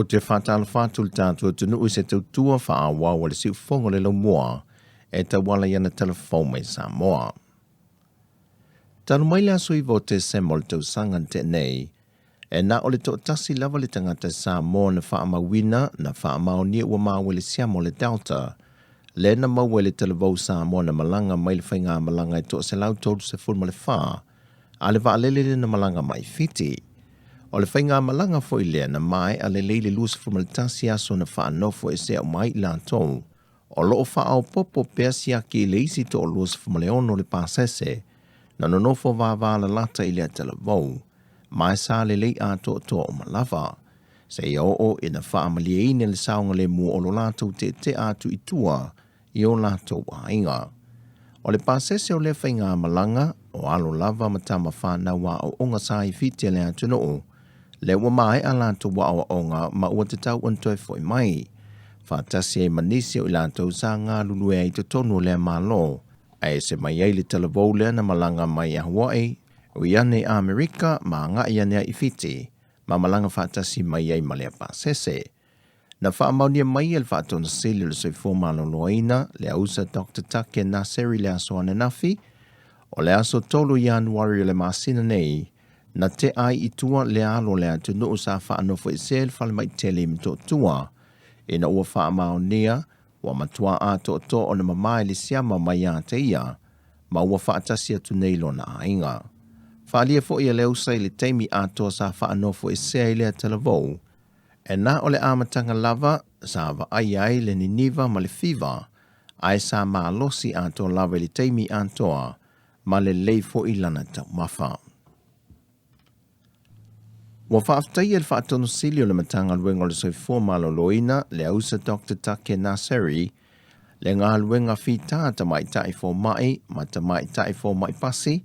Ou te faatalofa atu i le tatou atunuu i se tautua faaauau a le siufofoga o le laumua e tauala i ana talafou mai Samoa. Talu mai le aso 9 o Tesema o le tausaga na tea nei, e na o le toatasi lava le tagata Samoa na faamauina na faamaonia ua maua i le siama o le Delta, lea na maua i le talavou Samoa na malaga mai le faigamalaga e 134 a le vaalele lea na malaga mai Fiti. O le faigamalaga foi lea na maea lelei le 21 aso na faanofo esea uma ai i latou. O lo o faaopoopo pea siaki i le isi 26 o le pasese na nonofo vavalalata i lea talavou, ma e sa lelei atoatoa uma lava. Seia oo ina faamalieina le saogalemu o lo latou teetea atu i tua i o latou aiga. O le pasese o lea faigamalaga, o alo lava ma tama fanau aoaoga sa i Fiti a le atunuu, lea ua maea latou aoaoga ma ua tatau ona toe foi mai, faatasi ai ma nisi o i latou sa galulue ai i totonu o lea Malo, ae ese mai ai le talavou lea na malaga mai Hawaii, ui ane i Amerika ma agai ane ai i Fiti, ma malaga faatasi mai ai ma lea pasese. Na faamaonia mai e le Faatonu Sili o le Soifua Maloloina, le ausa Doctor Take Naseri i le aso ananafi, o le aso 3 Ianuari o le masina nei, na tea ai i tua le alo o le atunuu sa faanofoesea i le falemai tele i Motootua, ina ua faamaonia ua matua atoatoa ona mama i le siama mai ia te ia, ma ua faatasi atu nei lona aiga. Faaalia foi e le ausa i le taimi atoa sa faanofoesea i lea talavou, E na o le amataga lava sa vaaia ai le niniva ma le fiva, ae sa malosi atoa lava i le taimi atoa ma lelei foi lana taumafa. Ua faafetaia le Faatonu Sili o le Matagaluega o le Soifua Maloloina, le ausa Doctor Take Naseri, le galuega fita tamaitai fomai ma tamaitai fomai pasi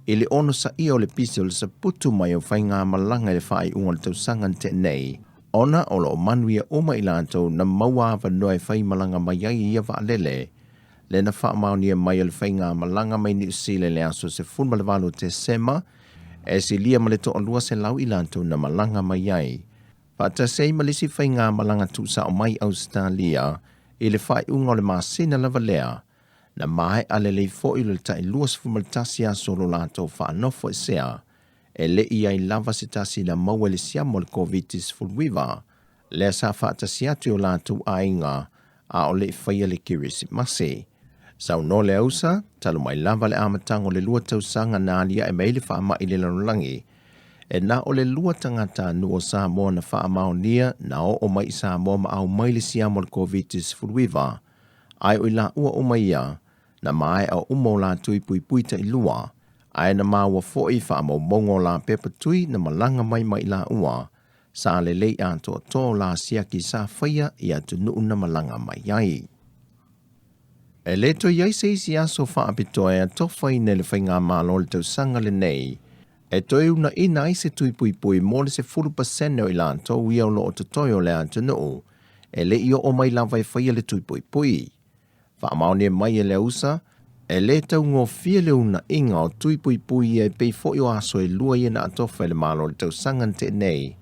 i le onosaia o le pisi o le saputu mai o faigamalaga i le faaiuga o le tausaga na tea nei, ona o lo o manuia uma i latou na maua avanoa e faimalaga mai ai i ia vaalele, le na faamaonia mai o le faigamalaga mai Niu Sila i le aso 18 o Tesema, e silia ma le 200 i latou na malaga mai ai. Faatasi ai ma le isi faigamalaga tuusao mai Ausetalia i le faaiuga o le masina lava lea, na maea lelei foi le tai 21 aso o lo latou faanofoesea, e le i ai lava se tasi na maua i le siama o le Koviti-19, lea sa faatasi atu i o latou aiga a o le i faia le Kerisimasi. Saunoa le ausa, talu mai lava le amataga o le lua tausaga na aliae mai ai le faamai i le lalolagi, E na o le lua tagatanuu o Samoa na faamaonia na oo mai i Samoa ma aumai le siama o le Koviti-19, ae o i laua uma ia, na maea uma o latou i puipui tailua, ae na maua foi i faamaumauga o la pepa tui na malaga mai ma i laua, sa lelei atoatoa o la siaki sa faia i atunuu na malaga mai ai. E le toe i ai se isi aso faapitoa e atofaina e le Faigamalo i le tausaga lenei e toe uunaina ai se tui puipui mo le 10% o i latou ia o lo o totoe o le atunuu e le i oo mai lava e faia le tui puipui. Faamaonia mai e le ausa, e le taugofie le uunaiga o tui puipui ia e pei foi o aso e lua ia na atofa e le Malo i le tausaga na tea nei,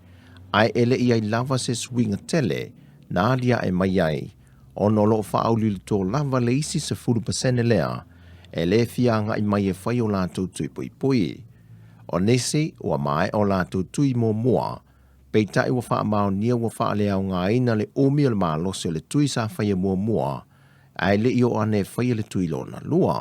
ae e le i ai lava se suiga tele na aliae mai ai ona o lo o faauliulito lava le isi 10% lea e le fia agai mai e fai o latou tui puipui. O nisi, ua maea o latou tui muamua, peitai ua faamaonia ua faaleaogaina le umi o le malosi o le tui sa faia muamua, ae le i oo ane e faia le tui lona lua.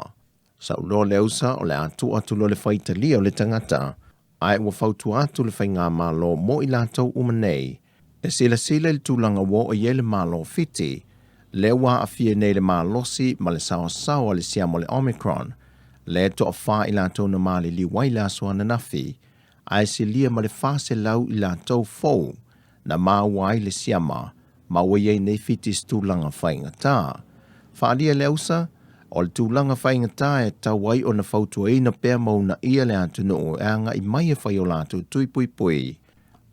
Saunoa le ausa o le a tuu atu loa le faitalia o le tagata, ae ua fautua atu le Faigamalo mo i latou uma nei e silasila i le tulaga ua oo i ai le Malo o Fiti, lea ua aafia nei le malosi ma le saoasaoa o le siama o le Omicron, lea e toafa i latou na maliliu ai le aso ananafi, ae silia ma le 400 i latou fou na maua ai le siama ma ua i ai nei Fiti i se tulaga faigata. Faaalia le ausa, o le tulaga faigata e tatau ai ona fautuaina pea ma uunaia le atunuu e agai mai e fai o latou tui puipui,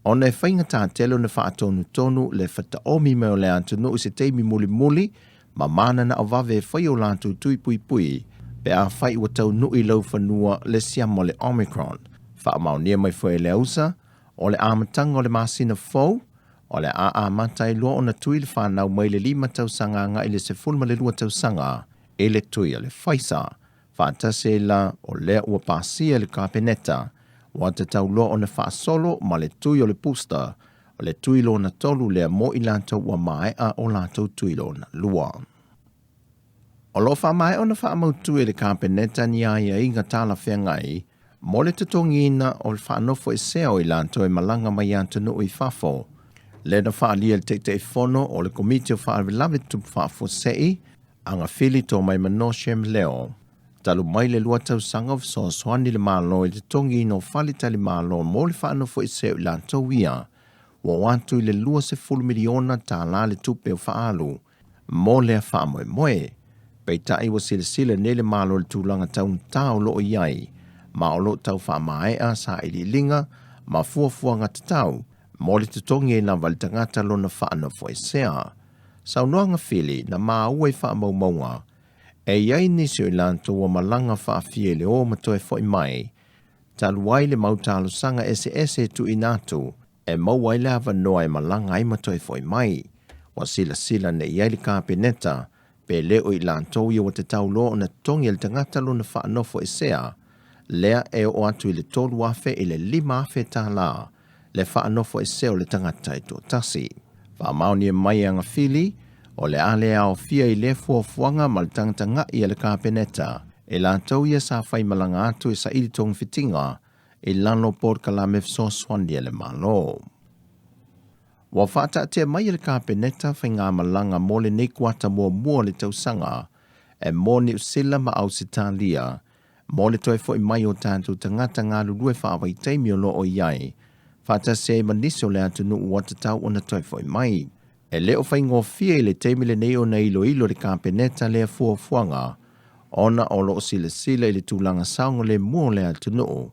ona e faigata tele ona faatonutonu le fataomi mai o le atunuu i se taimi mulimuli ma mananao vave e fai o latou tui puipui pe afai ua taunuu i laufanua le siama o le Omicron. Faamaonia mai foi e le ausa, o le amataga o le masina fou, O le a amata ai loa ona tui le fanau mai le 5 tausaga agai i le 12 tausaga i le tui a le Pfizer. Faatasi ai la o lea ua pasia e le Kapeneta, ua tatau loa ona faasolo ma le tui o le booster, o le tui lona tolu lea mo i latou ua maea o latou tui lona lua. O lo o faamaea ona faamautu e le Kapeneta ni aiaiga talafeagai mo le totogiina o le faanofoesea o i latou e malaga mai atunuu i fafo, lea na faaalia e le Taitaifono o le Komiti o Faalavelave Tutupu Faafuasei, Agafili Tomaimano Shem Leo. Talu mai le 2 tausaga o fesoasoani le Malo i le totogiina o faletalimalo mo le faanofoesea o i latou ia, ua oo atu i le $20 miliona tala le tupe o faaalu mo lea faamoemoe. Peitai ua silasila nei le Malo i le tulaga taugata o lo o i ai, ma o lo o tau faamaea sailiiliga ma fuafuaga tatau mo le totogi ai lava e le tagata lona faanofoesea. Saunoaga Fili na maua i faamaumauga, e i ai nisi o i latou ua malaga faafia i le o ma toe foi mai, talu ai le mau talosaga eseese e tuuina atu e maua ai le avanoa e malaga ai ma toe foi mai. Ua silasila nei i ai le Kapeneta pe le o i latou ia ua tatau loa ona totogi e le tagata lona faanofoesea, lea e oo atu i le $3,000 i le $5,000 tala le faanofoesea o le tagata e toatasi. Faamaonia mai e Agafili, o le a le aofia i lea fuafuaga ma le tagatagai a le Kapeneta e latou ia sa faimalaga atu e saili togafitiga i lalo o polokalame fesoasoani a le Malo. Ua faataatia mai e le Kapeneta faigamalaga mo lenei kuata muamua o le tausaga e mo Niu Sila ma Ausetalia mo le toe foi mai o tatou tagata galulue faavaitaimi o lo o i ai, faatasi ai ma nisi o le atunuu ua tatau ona toe foi mai. E le o faigofie i le taimi lenei ona iloilo le Kapeneta lea fuafuaga ona o lo o silasila i le tulaga saogalemu o le atunuu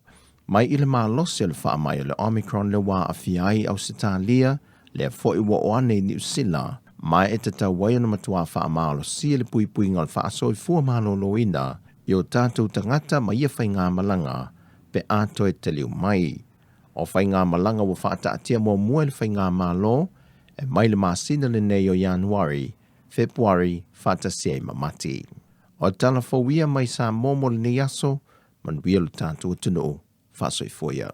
mai i le malosi o le faamai o le Omicron lea ua aafia ai Ausetalia, lea foi ua oo ane i Niu Sila, ma e tatau ai ona matuā faamalosia le puipuiga o le faasoifua maloloina i o tatou tagata ma ia faigamalaga pe a toe taliu mai. O faigamalaga ua faataatia muamua e le Faigamalo e mai le masina lenei o Ianuari, Fepuari faatasi ai ma Mati. O tala fou ia mai Samoa mo lenei aso, manuia lo tatou atunuu, faasoifua ia.